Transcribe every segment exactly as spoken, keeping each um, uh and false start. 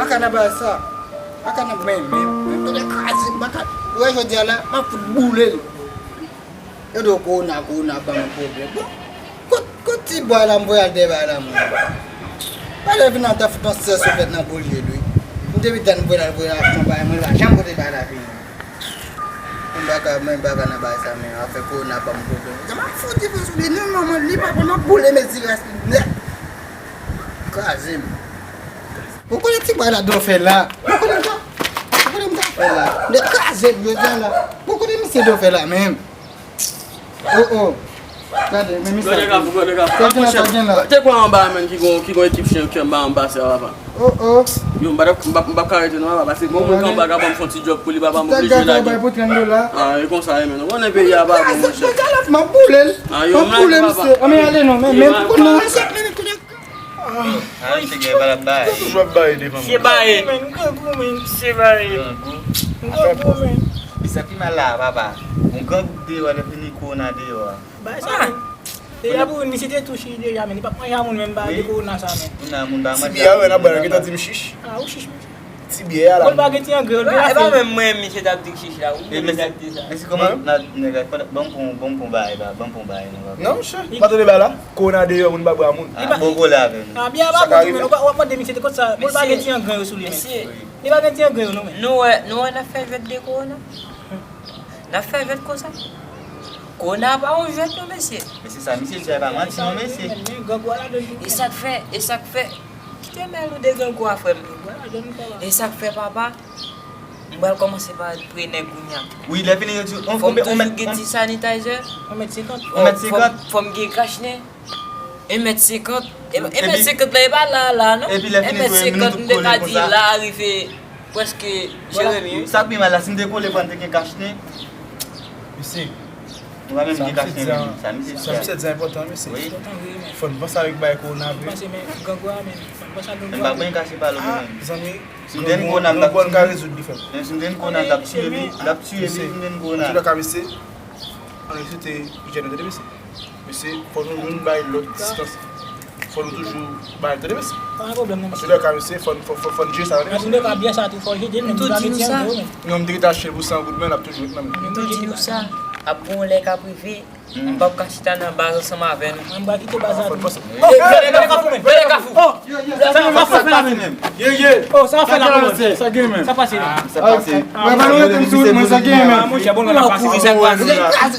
Baka nan bagay sa. Baka nan men, men, men, men kraze m, baka. Ou wè jodi a la, m ap fout boule l. Yo di w kowona, kowona ban m pwoblèm. Bon, kot, kot ti bwa la m voye al dèyè bagay la, mwen? Bagay la vin an ta fout an sèso fèt nan bouche l, wi. M te vin tann voye l al voye l achte yon bagay, mwen pa janm pote bagay la vini. Mwen baka, mwen baka nan bagay sa, men afè kowona ban m pwoblèm. M ap fout dife sou li, non, manman, li pa bon, m ap boule, men ti rès li nèt. Kraze m. Ou konnen ti bwa la dò fè la? Ou konnen sa? Ou konnen sa fè la? Nèg kraze m jodi a la. Ou konnen misye dò fè la menm? Oh, oh. Gade, men misye. Gade kapou, gade kapou. Sa gen la, sa gen la. Te kwè anba menm ki gon, ki gon ekip chen ki anba anba sa papa. Oh, oh. Yo, m pa t ap, m pa, m pa ka rete non papa, paske gon moun ki anba ka ban m fè yon ti djòb pou li papa, m oblije lage. Bay pou trant dola. Ah, e konsa e menm. Ou konnen peyi a pa bon, monchè. M ap boule l. M ap boule misye. Anmen ale non, men, men pou konnen. Ah, misye gen valab bay. Toujou ap bay devan. Misye bay. Men, grangou, men, misye bay. Grangou. Grangou, men. Li santi mal la, papa. Yon grangou deyò, lè fini kowona deyò a. Bay sa, men. Deja pou misye te tou chich deja, men. Li p ap manje a moun menm, pa de kowona sa, men. Moun nan, moun pa manje. Ti biyè a, wè, nan bwè, gentan di m chich. Ah, ou chich, men. Ti biyè a la. Ou pa gen ti angren, ou deja fini. E pa menm mwen, misye t ap di k chich la. Ou menm ki t ap di sa. Mesye, kòman nèg la, ban m pran, ban m pran bagay la, ban m pran bagay non, papa. Non, monchè. Pa tande bagay la. Kowona deyò, moun pa bwè a moun. Ah, bon kole avè nou. Ah, byen, pa bon tou, men, w ap mande misye te kot sa, pou l pa gen ti angren yo sou li, men. Mesye. Li pa gen ti angren yo, non, men. Nou wè, nou wè n ap fè jwèt de kowona? N ap fè jwèt konsa? Kowona pa yon jwèt, non, mesye. Mesye, sa misye di a, e pa manti, non, mesye. Men, men, grangou a ladann tou. E sa k fè, e sa k fè, kite mèl ou de grangou a, frè m. Grangou a ladann, papa. E sa k fè, papa, m pral kòmanse pa pre nèg kounye a. Wi, lè fini, yo di, on, fò m toujou gen ti sanitizer. On mèt senkant. On mèt senkant. Fò m, fò m gen kach nen. En mèt senkant. E, en mèt senkant la, e pa la, la, non. Epi lè fini tou, nou tout kole konsa. En mèt senkant, m te ka di la, rive prèske Jeremi, wi. Sa k pi mal la, si m te kole, fò n te gen kach nen. Mesye. Nou pa menm gen kach nen menm. Sa misye di a enpòtan, mesye. Wi. Fò n panse avèk bagay kowona vre. Panse, men, grangou a, men, fò n panse a grangou a. Men pa pran kach, se pa lòt menm. Zanmi, si m te gen kowona, m t ap tiye li. Men si m te gen kowona, m t ap tiye li, m t ap tiye li, si m te gen kowona. Antoulèka, mesye, ann respekte ijyèn nou, tande, mesye. Mesye, fò nou youn bay lòt distans. Fò nou toujou bay, tande, mesye. Pa gen pwoblèm, non, mesye. Antoulèka, mesye, fò n, fò, fò, fò n jere sa, tande, mesye. Antoulèka, biyè sa tou, fò jere, men nou pa gen ti angren yo, men. Non, m te gentan achte l pou san goud, men l ap toujou ret nan men. M tou di nou sa, ap gon lè k ap rive, m p ap ka chita nan baz ansanm avè nou. Mwen, m pral kite baz la tou. Fò n panse. Oh, gade kafou, men, gade kafou. Oh, sa w ap fè la menm? Ye, ye. Oh, sa w ap fè la, kòman? Sa gen menm. Sa pase menm. Sa pase. Mwen pa nou rete m sou mwen, sa gen menm. Ah, monchè, bon, la pase.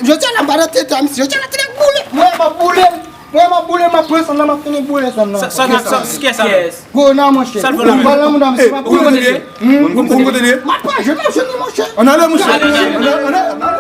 Jodi a la m pa nan tete a misye. Jodi a la tete boule. Mwen m ap boule. Mwen m ap boule, m ap pran sann nan, m ap fini boule sann nan. Sa, sa, sa, kiyès sa? Gwo nan, monchè. Sa l fè la menm? Bal nan mouda misye, m ap boule. Ou konn kote l ye? Hmm? Ou konn kote l ye? M ap pa jwenn, m ap jwenn li, monchè. Ann ale, monchè. Ann ale, ann ale, ann ale.